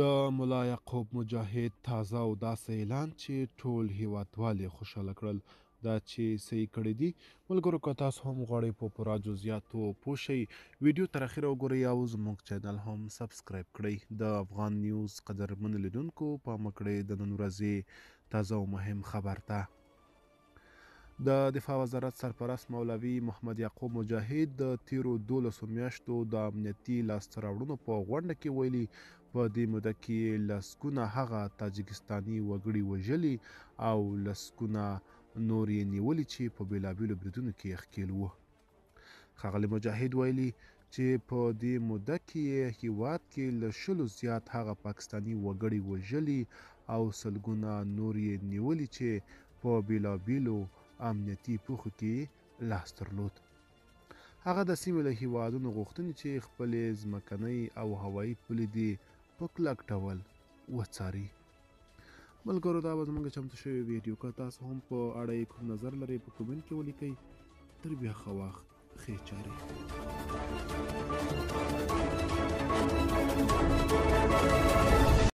د ملا یعقوب مجاهد تازه او داسې اعلان چې ټول هیوادوال یې خوشحاله کړل، دا چې څه یې کړي دي. ملګرو که تاسو هم غواړئ په پوره جزئیاتو پوه شئ، ویډیو تر اخره وګورئ او زموږ چینل هم سبسکرایب کړئ. د افغان نیوز قدرمنو لیدونکو پام وکړئ د نن ورځې تازه او مهم خبر ته. د دفاع وزارت سرپرست مولوي محمد یعقوب مجاهد د تیرو 12 میاشتو د امنیتي لاسته راوړنو په غونډه کې ویلي، په دې موده کې یې لسګونه هغه تاجکستاني وګړي وژلي او لسګونه نور یې نیولي چې په بېلابېلو بریدونو کې ښکېل وو. ښاغلي مجاهد ویلي چې په دې موده کې یې هیواد کې له 20 زیات هغه پاکستاني وګړي وژلي او سلګونه نور یې نیولي چې په بېلابېلو امنیتي پېښو کې لاس درلود. هغه د سیمې له هیوادونو غوښتنې چې خپلې ځمکنۍ او هوایي پولې دې په کلک ډول وڅاري. ملګرو دا به زموږ چمتو شوې ویډیو، که تاسو هم په اړه یې کوم نظر لرئ په کومنټ کې ولیکئ. تر بیا ښه وخت، ښې چارې.